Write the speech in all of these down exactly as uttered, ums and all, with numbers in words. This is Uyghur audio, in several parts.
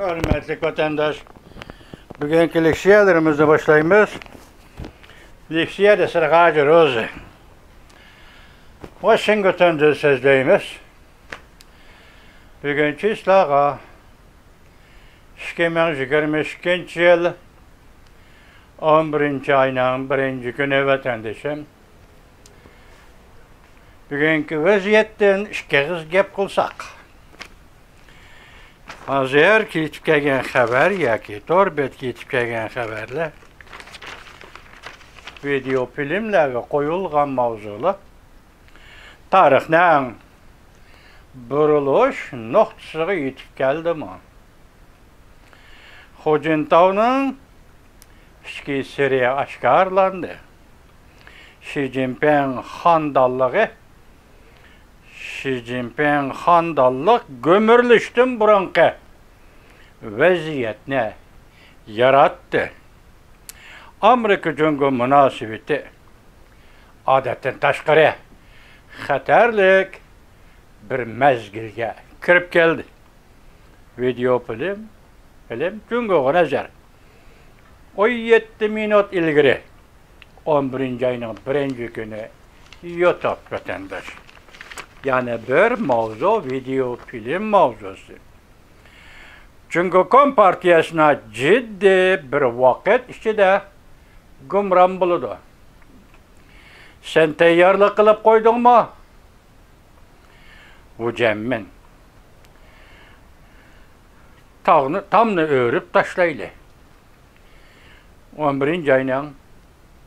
ھۆرمەتلىك ۋەتەنداش، بۈگۈنكى لېكسىيەلىرىمىزنى باشلايمىز. لېكسىيە دەسرىغاجى روزى. ۋاشىنگتوندىن سۆزلەيمىز. بۈگۈنكى ئىشلارغا ئىككى مىڭ يىگىرمە ئىككىنچى يىل ئون بىرىنچى ئاينىڭ بىرىنچى كۈنى ۋەتەندىشىم. بۈگۈنكى ۋەزىيەتتىن ئىككى ئېغىز گەپ قىلساق. ھازىر كېتىپ كەلگەن خەۋەر ياكى تور بەتكە يېتىپ كەلگەن خەۋەرلەر، ۋىدېئو فىلىملەرگە قويۇلغان ماۋزۇلار تارىخنىڭ بۇرۇلۇش نۇقتىسىغا يېتىپ كەلدىمۇ؟ خۇجىنتاۋنىڭ ئىچكى سىرى ئاشكارىلاندى. شى جىنپىڭ خاندانلىقى، شى جىنپىڭ خاندانلىق گۈمۈرۈلۈشتىن بۇرۇنقى ۋەزىيەتنى ياراتتى. ئامېرىكا جۇڭگو مۇناسىۋىتى ئادەتتىن تاشقىرى خەتەرلىك بىر مەزگىلگە كىرىپ كەلدى. ۋىدېئو فىلىم، فىلىم جۇڭگوغا نەزەر. ئون يەتتە مىنۇت ئىلگىرى، ئون بىرىنچى ئاينىڭ بىرىنچى كۈنى يۇتۇب ۋەتەنداش. يەنە بىر ماۋزۇ، ۋىدېئو فىلىم ماۋزۇسى. جۇڭگو كومپارتىيەسىنى جىددىي بىر ۋاقىت ئىچىدە گۇمران بولىدۇ. سەن تەييارلىق قىلىپ قويدۇڭمۇ؟ ۋۇجەنمىن. تاغنى، تامنى ئۆرۈپ تاشلايلى. ئون بىرىنچى ئاينىڭ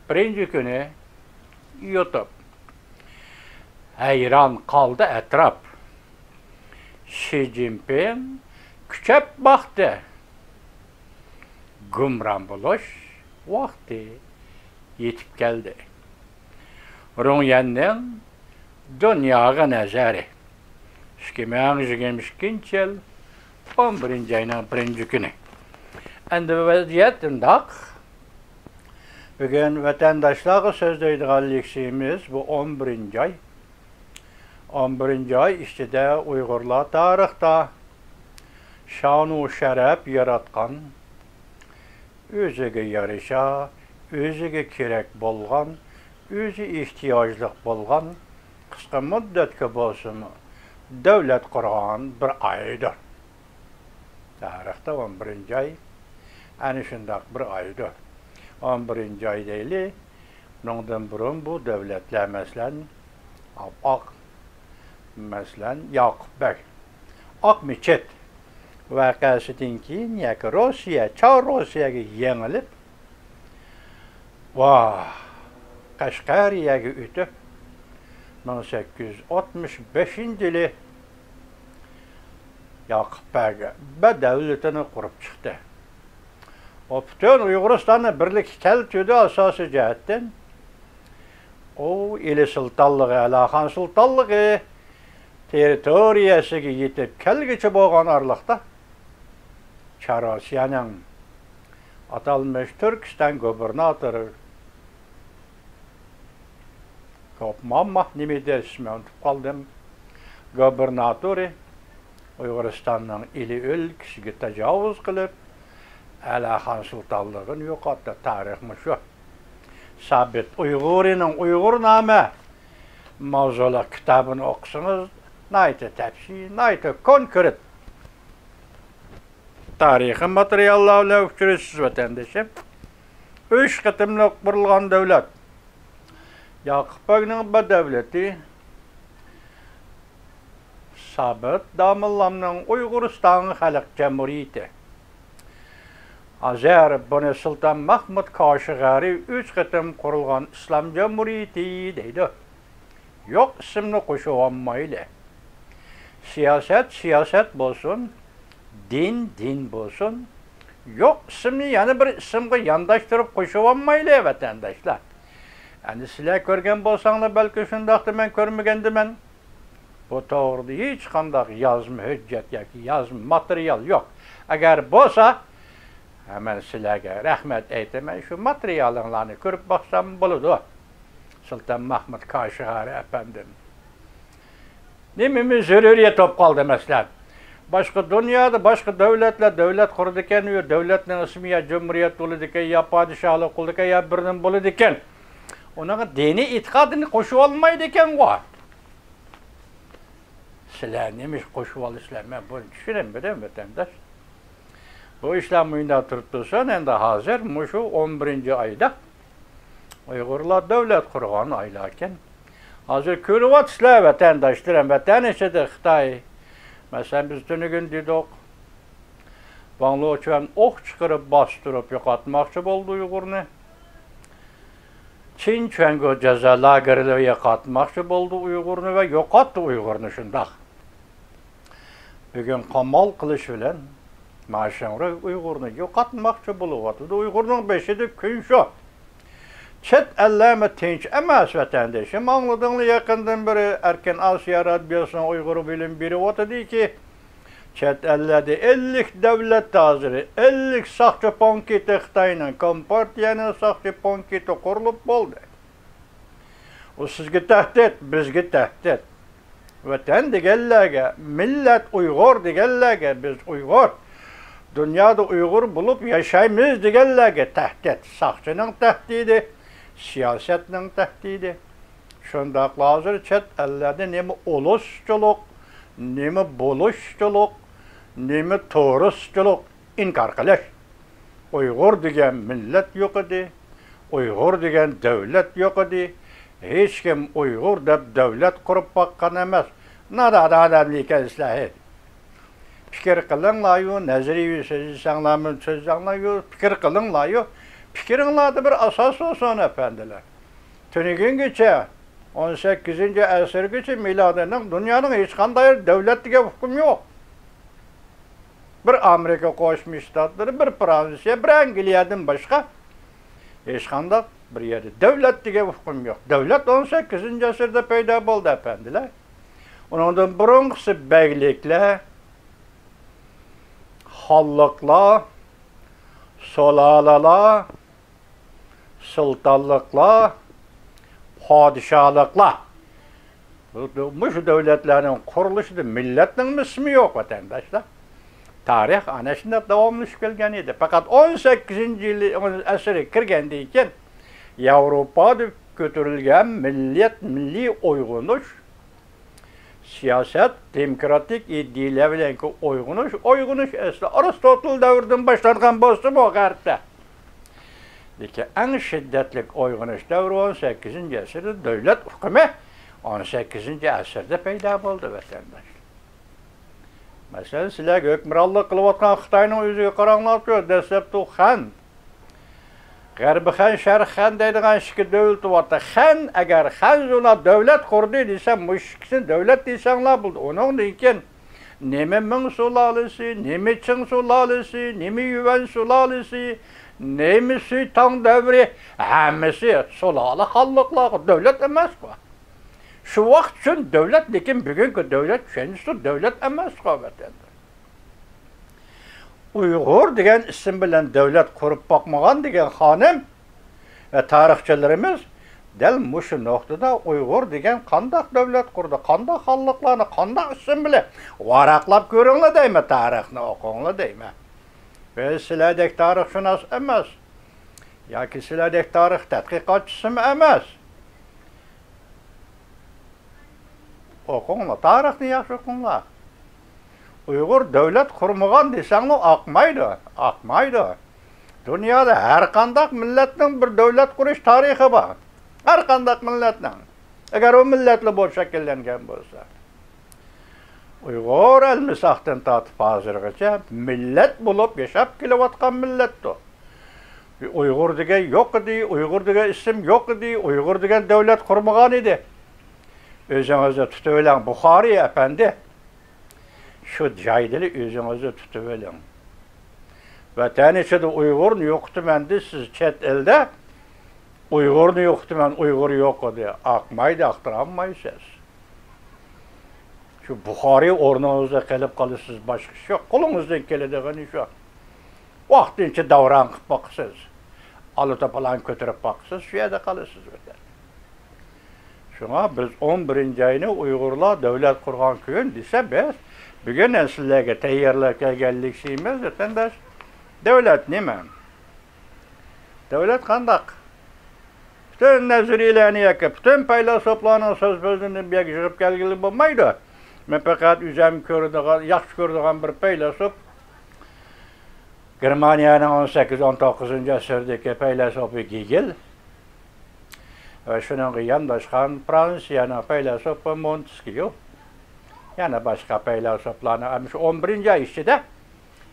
بىرىنچى كۈنى يۇتۇپ. ھەيران قالدى ئەتراپ. شى جىنپىڭ كۈچەپ باقتى. گۇمران بولۇش ۋاقتى يېتىپ كەلدى. رۇڭيەننىڭ دۇنياغا نەزەرى. ئىككى مىڭ يىگىرمە ئىككىنچى يىل ئون بىرىنچى ئاينىڭ بىرىنچى كۈنى. ئەمدى ۋەزىيەت ئۇنداق. بۈگۈن ۋەتەنداشلارغا سۆزلەيدىغان لېكسىيىمىز بۇ ئون بىرىنچى ئاي. ئون بىرىنچى ئاي ئىچىدە ئۇيغۇرلار تارىختا شانۇ شەرەپ ياراتقان، ئۆزىگە يارىشا، ئۆزىگە كېرەك بولغان، ئۆزى ئېھتىياجلىق بولغان، قىسقا مۇددەتكە بولسىمۇ دۆلەت قۇرغان بىر ئايدۇر. تارىختا ئون بىرىنچى ئاي ئەنە شۇنداق بىر ئايدۇر. ئون بىرىنچى ئاي دەيلى، بۇنىڭدىن بۇرۇن بۇ دۆلەتلەر، مەسىلەن، ئاق، مەسىلەن، ياقۇپ بەگ، ئاق مەسچىت ۋەقەسىدىن كېيىن ياكى روسىيە، چار روسىيەگە يېڭىلىپ، ۋاھ، قەشقەرىيەگە ئۆتۈپ، مىڭ سەككىز يۈز ئاتمىش بەشىنچى يىلى ياقۇپ بەگ بەگ دۆلىتىنى قۇرۇپ چىقتى. ئۇ پۈتۈن ئۇيغۇرىستاننى بىرلىككە كەلتۈردى ئاساسىي جەھەتتىن. ئۇ ئىلى سۇلتانلىقى، ئەلاخان سۇلتانلىقى تېررىتورىيەسىگە يېتىپ كەلگۈچە بولغان ئارىلىقتا، چار روسىيەنىڭ ئاتالمىش تۈركىستان گۇبېرناتورى، گوپمامما نېمىدى ئىسمى، ئۇنتۇپ قالدىم. گۇبېرناتورى ئۇيغۇرىستاننىڭ ئىلى ئۆلكىسىگە تاجاۋۇز قىلىپ، ئەلاخان سۇلتانلىقىنى يوقاتتى. تارىخ مۇشۇ. سابىت ئۇيغۇرىنىڭ ئۇيغۇرنامە ماۋزۇلۇق كىتابىنى ئوقۇسىڭىز، ناھايىتى تەپسىلىي، ناھايىتى كونكرېت تارىخىي ماتېرىياللار بىلەن ئۇچرىشىسىز، ۋەتەندىشىم. ئۈچ قېتىملىق قۇرۇلغان دۆلەت. ياقۇپ بەگنىڭ بەگ دۆلىتى، سابىت داموللامنىڭ ئۇيغۇرىستان خەلق جەمھۇرىيىتى. ھازىر بۇنى سۇلتان مەھمۇد كاشىغەرى ئۈچ قېتىم قۇرۇلغان ئىسلام جەمھۇرىيىتى دەيدۇ. يوق ئىسىمنى قوشۇۋالمايلى. سىياسەت سىياسەت بولسۇن، دىن دىن بولسۇن، يوق ئىسىمنى يەنە بىر ئىسىمغا يانداشتۇرۇپ قوشۇۋالمايلى، ۋەتەنداشلار. ئەمدى سىلەر كۆرگەن بولساڭلار، بەلكى شۇنداقتا مەن كۆرمىگەندىمەن. بۇ توغرىدا ھېچقانداق يازما ھۆججەت ياكى يازما ماتېرىيال يوق. ئەگەر بولسا، مەن سىلەرگە رەھمەت ئېيتىمەن، شۇ ماتېرىيالىڭلارنى كۆرۈپ باقسام بولىدۇ. سۇلتان مەھمۇد كاشىغەرى ئەپەندىم. نېمىمىز زۆرۈرىيەت بولۇپ قالدى، مەسىلەن؟ باشقا دۇنيادا باشقا دۆلەتلەر دۆلەت قۇرىدىكەن، يا دۆلەتنىڭ ئىسمى يا جۇمھۇرىيەت بولىدىكەن، يا پادىشاھلىق قىلىدىكەن، يا بىر نېمە بولىدىكەن. ئۇنىڭغا دىنىي ئېتىقادىنى قوشۇۋالمايدىكەنغۇ. سىلەر نېمە ئىش قوشۇۋالىسىلەر؟ مەن بۇنى چۈشىنەلمىدىم، ۋەتەنداش. بۇ ئىشلار مۇنداق تۇرۇپ تۇرسۇن، ئەمدى ھازىر مۇشۇ ئون بىرىنچى ئايدا ئۇيغۇرلار دۆلەت قۇرغان ئايلاركەن. ھازىر كۆرۈۋاتىسىلەر، ۋەتەنداشلىرىم، ۋەتەن ئىچىدە خىتاي. مەسىلەن، بىز تۈنۈگۈن دېدۇق، ۋاڭ لېچۈەن ئوق چىقىرىپ باستۇرۇپ يوقاتماقچى بولدى ئۇيغۇرنى. چىن چۈەنگو جازا لاگېرلىرىغا يوقاتماقچى بولدى ئۇيغۇرنى ۋە يوقاتتى ئۇيغۇرنى شۇنداق. بۈگۈن قامال قىلىش بىلەن ما شېڭرۇي ئۇيغۇرنى يوقاتماقچى بولۇۋاتىدۇ. ئۇيغۇرنىڭ بېشىدا كۈن شۇ. چەت ئەللەرمۇ تىنچ ئەمەس، ۋەتەندىشىم. ئاڭلىدىڭلار يېقىندىن بېرى ئەركىن ئاسىيا رادىيوسىنىڭ ئۇيغۇر بىلىم بېرىۋاتىدىكى، چەت ئەللەردە ئەللىك دۆلەت ھازىر، ئەللىك ساقچى پونكىتى خىتاينىڭ، كومپارتىيەنىڭ ساقچى پونكىتى قۇرۇلۇپ بولدى. ئۇ سىزگە تەھدىت، بىزگە تەھدىت. ۋەتەن دېگەنلەرگە، مىللەت ئۇيغۇر دېگەنلەرگە، بىز ئۇيغۇر، دۇنيادا ئۇيغۇر بولۇپ ياشايمىز دېگەنلەرگە تەھدىت. ساقچىنىڭ تەھدىتى، سىياسەتنىڭ تەھدىتى. شۇنداقلا ھازىر چەت ئەللەردە نېمە ئۇلۇسچىلىق، نېمە بولۇشچىلىق، نېمە تۇرۇسچىلىق ئىنكار قىلىش. ئۇيغۇر دېگەن مىللەت يوق ئىدى، ئۇيغۇر دېگەن دۆلەت يوق ئىدى. ھېچكىم ئۇيغۇر دەپ دۆلەت قۇرۇپ باققان ئەمەس. نادان ئادەملەر ئىكەنسىلەر ھېي. پىكىر قىلىڭلاريۇ، نەزەرىيىۋى سۆزلىسەڭلارمۇ سۆزلەڭلاريۇ، پىكىر قىلىڭلاريۇ. پىكرىڭلاردا بىر ئاساس بولسۇن، ئەپەندىلەر. تۈنۈگۈنگىچە، ئون سەككىزىنچى ئەسىرگىچە مىلادىنىڭ دۇنيانىڭ ھېچقانداق يېرىدە دۆلەت دېگەن ئۇقۇم يوق. بىر ئامېرىكا قوشما شتاتلىرى، بىر فرانسىيە، بىر ئەنگلىيەدىن باشقا ھېچقانداق بىر يەردە دۆلەت دېگەن ئۇقۇم يوق. دۆلەت ئون سەككىزىنچى ئەسىردە پەيدا بولدى، ئەپەندىلەر. ئۇنىڭدىن بۇرۇنقىسى بەگلىكلەر، خانلىقلار، سۇلالىلار، سۇلتانلىقلار، پادىشاھلىقلار. مۇشۇ دۆلەتلەرنىڭ قۇرۇلۇشىدا مىللەتنىڭمۇ ئىسمى يوق، ۋەتەنداشلار. تارىخ ئەنە شۇنداق داۋاملىشىپ كەلگەن ئىدى. پەقەت ئون سەككىزىنچى يىلى، ئەسىرگە كىرگەندىن كېيىن ياۋروپادا كۆتۈرۈلگەن مىللەت، مىللىي ئويغىنىش، سىياسەت، دېموكراتىك ئىدىيەلەر بىلەنكى ئويغىنىش، ئويغىنىش ئەسلى ئارستوتېل دەۋرىدىن باشلانغان بولسىمۇ غەربتە. لېكىن ئەڭ شىددەتلىك ئويغىنىش دەۋرى ئون سەككىزىنچى ئەسىردە، دۆلەت ئۇقۇمى ئون سەككىزىنچى ئەسىردە پەيدا بولدى، ۋەتەنداش. مەسىلەن، سىلەرگە ھۆكۈمرانلىق قىلىۋاتقان خىتاينىڭ ئۆزىگە قاراڭلارچۇ، دەسلەپتە خەن، غەربىي خەن، شەرقىي خەن دەيدىغان ئىككى دۆلىتى بارتى. خەن، ئەگەر خەنزۇلار دۆلەت قۇردى دېسە، مۇشۇ ئىككىسىنى دۆلەت دېسەڭلار بولدى. ئۇنىڭدىن كېيىن نېمە مىڭ سۇلالىسى، نېمە چىڭ سۇلالىسى، نېمە يۈەن سۇلالىسى، نېمە سۈي تاڭ دەۋرى، ھەممىسى سۇلالە خانلىقلارغا دۆلەت ئەمەسقۇ. شۇ ۋاقىت ئۈچۈن دۆلەت، لېكىن بۈگۈنكى دۆلەت چۈشەنچىسى دۆلەت ئەمەسقۇ، ۋەتەنداش. ئۇيغۇر دېگەن ئىسىم بىلەن دۆلەت قۇرۇپ باقمىغان دېگەن خانىم ۋە تارىخچىلىرىمىز دەل مۇشۇ نۇقتىدا ئۇيغۇر دېگەن قانداق دۆلەت قۇردى، قانداق خانلىقلارنى، قانداق ئىسىم بىلەن ۋاراقلاپ كۆرۈڭلار دەيمەن، تارىخنى ئوقۇڭلار دەيمەن. بىز سىلەردەك تارىخشۇناس ئەمەس ياكى سىلەردەك تارىخ تەتقىقاتچىسىمۇ ئەمەس. ئوقۇڭلار، تارىخنى ياخشى ئوقۇڭلار. ئۇيغۇر دۆلەت قۇرمىغان دېسەڭلۇ ئاقمايدۇ، ئاقمايدۇ. دۇنيادا ھەر قانداق مىللەتنىڭ بىر دۆلەت قۇرۇش تارىخى بار. ھەر قانداق مىللەتنىڭ. ئەگەر ئۇ مىللەتلا بولۇپ شەكىللەنگەن بولسا. ئۇيغۇر ئەلمىساقتىن تارتىپ ھازىرغىچە مىللەت بولۇپ ياشاپ كېلىۋاتقان مىللەتتۇر. ئۇيغۇر دېگەن يوق ئىدى، ئۇيغۇر دېگەن ئىسىم يوق ئىدى، ئۇيغۇر دېگەن دۆلەت قۇرمىغان ئىدى. ئۆزىڭىزنى تۇتۇۋېلىڭ، بۇخارىي ئەپەندى. شۇ جايدىلا ئۆزىڭىزنى تۇتۇۋېلىڭ. ۋەتەن ئىچىدە ئۇيغۇرنى يوقىتىمەن دېسىز، چەت ئەلدە ئۇيغۇرنى يوقىتىمەن، ئۇيغۇر يوق ئىدى. ئاقمايدۇ، ئاقتۇرالمايسىز. شۇ بۇخارىي ئورنىڭىزدا قېلىپ قالىسىز، باشقا ئىش يوق. قولىڭىزدىن كېلىدىغىنى شۇ. ۋاقتىنچە داۋراڭ قىلىپ باقىسىز. ئالا توپىلاڭ كۆتۈرۈپ باقىسىز، شۇ يەردە قالىسىز. شۇڭا بىز ئون بىرىنچى ئاينى ئۇيغۇرلار دۆلەت قۇرغان كۈن دېسە، بىز بۈگۈن سىلەرگە تەييارلاپ كەلگەنلىكىمىز، ۋەتەنداش، دۆلەت نېمە؟ دۆلەت قانداق؟ پۈتۈن نەزەرىيەلەرنى ياكى پۈتۈن پەيلاسوپلارنىڭ سۆز-سۆزىنى بۇ يەرگە يىغىپ كەلگىلى بولمايدۇ. مەن پەقەت ئۆزۈم كۆرىدىغان، ياخشى كۆرىدىغان بىر پەيلاسوپ، گېرمانىيەنىڭ ئون سەككىز، ئون توققۇزىنچى ئەسىردىكى پەيلاسوپى گېگېل ۋە شۇنىڭغا يانداشقان فرانسىيەنىڭ پەيلاسوپى مونتېسكيۇ، يەنە باشقا پەيلاسوپلارنى، ئەمما شۇ ئون بىرىنچى ئاي ئىچىدە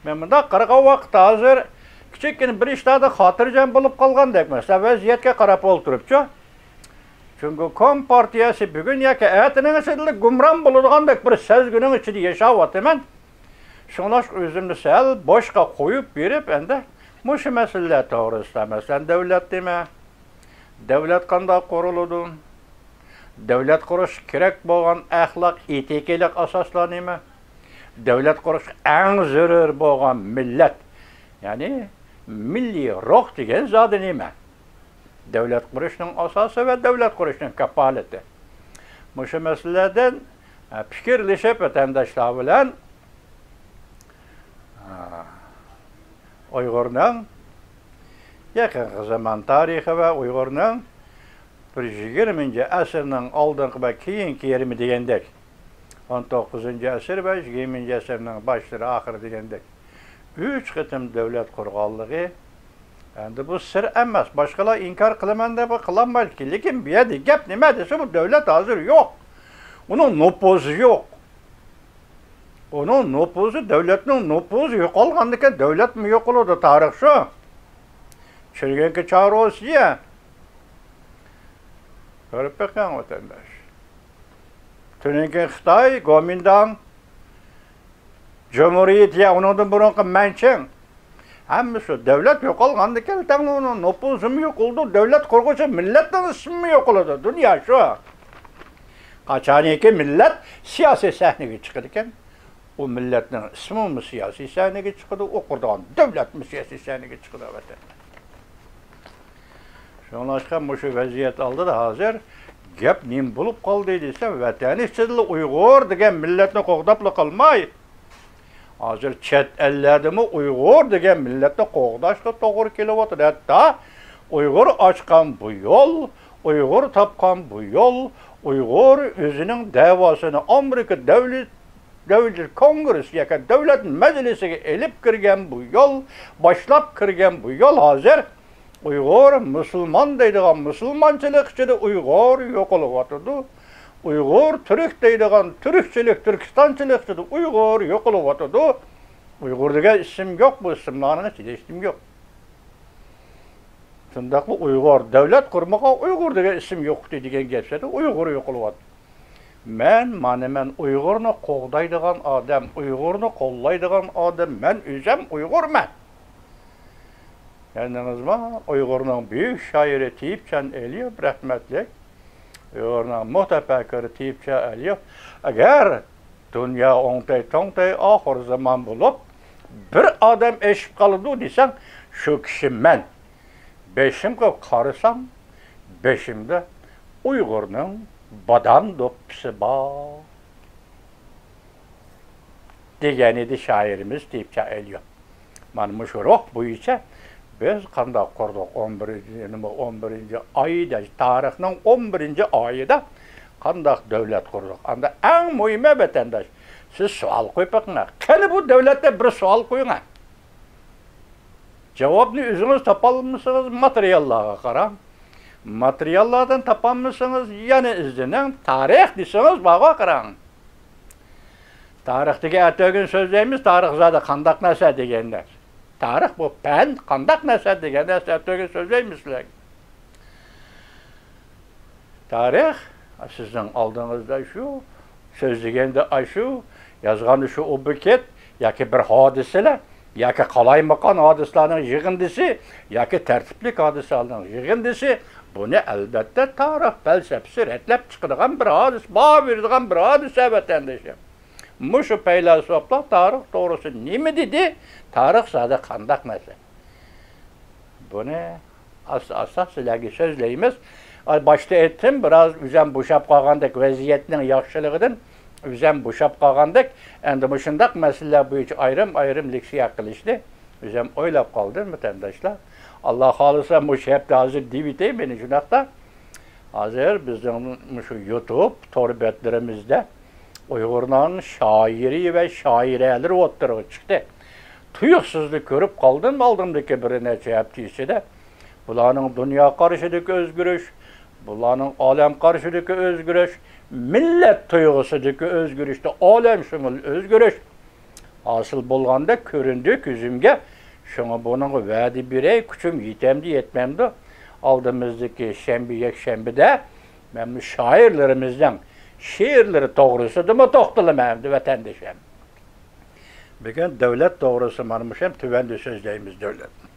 مەن مۇنداق قارىغان ۋاقىتتا، ھازىر كىچىككىنە بىر ئىشلاردا خاتىرجەم بولۇپ قالغاندەكمەن، مەسىلەن، ۋەزىيەتكە قاراپ ئولتۇرۇپچۇ. جۇڭگو كومپارتىيەسى بۈگۈن ياكى ئەتىنىڭ ئىچىدىلا گۇمران بولىدىغاندەك بىر سەزگۈنىڭ ئىچىدە ياشاۋاتىمەن. شۇڭلاشقا ئۆزۈمنى سەل بوشقا قويۇپ بېرىپ، ئەمدى مۇشۇ مەسىلىلەر توغرىسىدا، مەسىلەن، دۆلەت نېمە؟ دۆلەت قانداق قۇرۇلىدۇ؟ دۆلەت قۇرۇشقا كېرەك بولغان ئەخلاق، ئېتىكىلىق ئاساسلار نېمە؟ دۆلەت قۇرۇشقا ئەڭ زۆرۈر بولغان مىللەت، يەنى مىللىي روھ دېگەن زادى نېمە؟ دۆلەت قۇرۇشنىڭ ئاساسى ۋە دۆلەت قۇرۇشنىڭ كاپالىتى. مۇشۇ مەسىلىلەردىن، ئە، پىكىرلىشىپ، ۋەتەنداشلار بىلەن، ئە، ئۇيغۇرنىڭ يېقىنقى زامان تارىخى ۋە ئۇيغۇرنىڭ بىر يىگىرمىنچى ئەسىرنىڭ ئالدىنقى ۋە كېيىنكى يېرىمى دېگەندەك، ئون توققۇزىنچى ئەسىر ۋە يىگىرمىنچى ئەسىرنىڭ باشلىرى، ئاخىرى دېگەندەك، ئۈچ قېتىم دۆلەت قۇرغانلىقى، ئەمدى بۇ سىر ئەمەس. باشقىلار ئىنكار قىلىمەن دەپ قىلالمايدۇ. لېكىن بۇ يەردە گەپ نېمە دېسە، بۇ دۆلەت ھازىر يوق. ئۇنىڭ نوپۇزى يوق. ئۇنىڭ نوپۇزى، دۆلەتنىڭ نوپۇزى يوقالغاندىكىن، دۆلەتمۇ يوقىلىدۇ، تارىخ شۇ. چۈشۈرگەنكى چارۋىسى. كۆرۈپ بېقىڭ، ۋەتەنداش. تۈنۈگۈن خىتاي، گومىنداڭ جۇمھۇرىيىتى، يا ئۇنىڭدىن بۇرۇنقى مەنچىڭ، ھەممىسى دۆلەت يوقالغاندىكىن، تەڭ ئۇنىڭ نوپۇزىمۇ يوقىلىدۇ، دۆلەت قۇرغۇچى مىللەتنىڭ ئىسمىمۇ يوقىلىدۇ. دۇنيا شۇ. قاچانكى مىللەت سىياسىي سەھنىگە چىقىدىكەن، ئۇ مىللەتنىڭ ئىسمىمۇ سىياسىي سەھنىگە چىقىدۇ، ئۇ قۇرىدىغان دۆلەتمۇ سىياسىي سەھنىگە چىقىدۇ، ۋەتەن. شۇڭلاشقا مۇشۇ ۋەزىيەت ئالدىدا ھازىر گەپ نېمە بولۇپ قالدى دېسە، ۋەتەن ئىچىدىلا ئۇيغۇر دېگەن مىللەتنى قوغداپلا قالماي، ھازىر چەت ئەللەردىمۇ ئۇيغۇر دېگەن مىللەتنى قوغداشقا توغرا كېلىۋاتىدۇ. ھەتتا ئۇيغۇر ئاچقان بۇ يول، ئۇيغۇر تاپقان بۇ يول، ئۇيغۇر ئۆزىنىڭ دەۋاسىنى ئامېرىكا دەۋلىتى دەۋلەت كونگرېسسى ياكى دۆلەت مەجلىسىگە ئېلىپ كىرگەن بۇ يول، باشلاپ كىرگەن بۇ يول ھازىر ئۇيغۇر مۇسۇلمان دەيدىغان مۇسۇلمانچىلىق ئىچىدە ئۇيغۇر يوقىلىۋاتىدۇ. ئۇيغۇر تۈرك دەيدىغان تۈركچىلىك، تۈركىستانچىلىق ئىچىدە ئۇيغۇر يوقىلىۋاتىدۇ. ئۇيغۇر دېگەن ئىسىم يوق، بۇ ئىسىملارنىڭ ئىچىدە ھېچنېمە يوق. شۇنداقلا ئۇيغۇر دۆلەت قۇرمىغان، ئۇيغۇر دېگەن ئىسىم يوقتى دېگەن گەپ سەدە ئۇيغۇر يوقىلىۋاتىدۇ. مەن، مانا مەن ئۇيغۇرنى قوغدايدىغان ئادەم، ئۇيغۇرنى قوللايدىغان ئادەم، مەن ئۆزەم ئۇيغۇرمەن. كۆردىڭىزمۇ؟ ئۇيغۇرنىڭ بۈيۈك شائىرى تېيىپجان ئەلىيېۋ رەھمەتلىك، ئۇيغۇرنىڭ مۇتەپەككۇرى تېيىپجان ئەلىيېۋ، ئەگەر دۇنيا ئوڭتەي توڭتەي ئاخىر زامان بولۇپ، بىر ئادەم ئېشىپ قالىدۇ دېسەڭ، شۇ كىشى مەن. بېشىمغا قارىسام، بېشىمدا ئۇيغۇرنىڭ بادام دوپپىسى بار، دېگەنىدى شائىرىمىز تېيىپجان ئەلىيېۋ. مانا مۇشۇ روھ بويىچە بىز قانداق قۇردۇق؟ ئون بىرىنچى، نېمە، ئون بىرىنچى ئايدا، تارىخنىڭ ئون بىرىنچى ئايىدا قانداق دۆلەت قۇردۇق؟ ئاندا ئەڭ مۇھىمى، ۋەتەنداش، سىز سوئال قويۇپ بېقىڭ. قېنى بۇ دۆلەتتە بىر سوئال قويۇڭ. جاۋابنى ئۆزىڭىز تاپالمىسىڭىز، ماتېرىياللارغا قاراڭ. ماتېرىياللاردىن تاپالمىسىڭىز، يەنە ئىزدىنىڭ. تارىخ دېسىڭىز، بارغا قاراڭ. تارىخ دېگەن ئەتىگۈن سۆزلەيمىز، تارىخ زادى قانداق نەرسە دېگەن نەرسە. تارىخ بۇ پەن، قانداق نەرسە دېگەن نەرسە ئەتىگۈن سۆزلەيمىز سىلەرگە. تارىخ سىزنىڭ ئالدىڭىزدا شۇ، سۆزلىگەندە ئاشۇ، يازغاندا شۇ ئوبيېكت ياكى بىر ھادىسىلەر ياكى قالايمىقان ھادىسىلەرنىڭ يىغىندىسى ياكى تەرتىپلىك ھادىسىلەرنىڭ يىغىندىسى. بۇنى، ئەلبەتتە، تارىخ پەلسەپىسى رەتلەپ چىقىدىغان بىر ھادىسە، باھا بېرىدىغان بىر ھادىسە، ۋەتەندىشىم. مۇشۇ پەيلاسوپلار تارىخ توغرىسىدا نېمە دېدى؟ تارىخ زادى قانداق نەرسە؟ بۇنى ئاستا-ئاستا سىلەرگە سۆزلەيمىز. ئاي، باشتا ئېيتتىم، بىراز ئۆزۈم بوشاپ قالغاندەك ۋەزىيەتنىڭ ياخشىلىقىدىن. ئۆزەم بوشاپ قالغاندەك، ئەمدى مۇشۇنداق مەسىلىلەر بويىچە ئايرىم-ئايرىم لېكسىيە قىلىشنى ئۆزەم ئويلاپ قالدىم، ۋەتەنداشلار. ئاللا خالىسا، مۇشۇ ھەپتە ھازىر دېۋىتەي مېنى شۇنداقتا. ھازىر بىزنىڭ مۇشۇ يۇتۇب تور بەتلىرىمىزدە ئۇيغۇرنىڭ شائىرى ۋە شائىرەلىرى ئوتتۇرىغا چىقتى. تۇيۇقسىزلا كۆرۈپ قالدىم ئالدىمدىكى بىر نەچچە ھەپتە ئىچىدە. بۇلارنىڭ دۇنيا قارىشىدىكى ئۆزگىرىش، بۇلارنىڭ ئالەم قارىشىدىكى ئۆزگىرىش، مىللەت تۇيغۇسىدىكى ئۆزگىرىشتە ئالەمشۇمۇل ئۆزگىرىش ھاسىل بولغاندەك كۆرۈندى كۆزۈمگە. شۇڭا بۇنىڭغا ۋەدە بېرەي، كۈچۈم يېتەمدۇ، يەتمەمدۇ؟ ئالدىمىزدىكى شەنبە، يەكشەنبىدە مەن بۇ شائىرلىرىمىزنىڭ شېئىرلىرى توغرىسىدىمۇ توختىلىمەن ئەمدى، ۋەتەندىشىم. بۈگۈن دۆلەت توغرىسىدا مانا مۇشۇ تۆۋەندە سۆزلەيمىز، دۆلەت.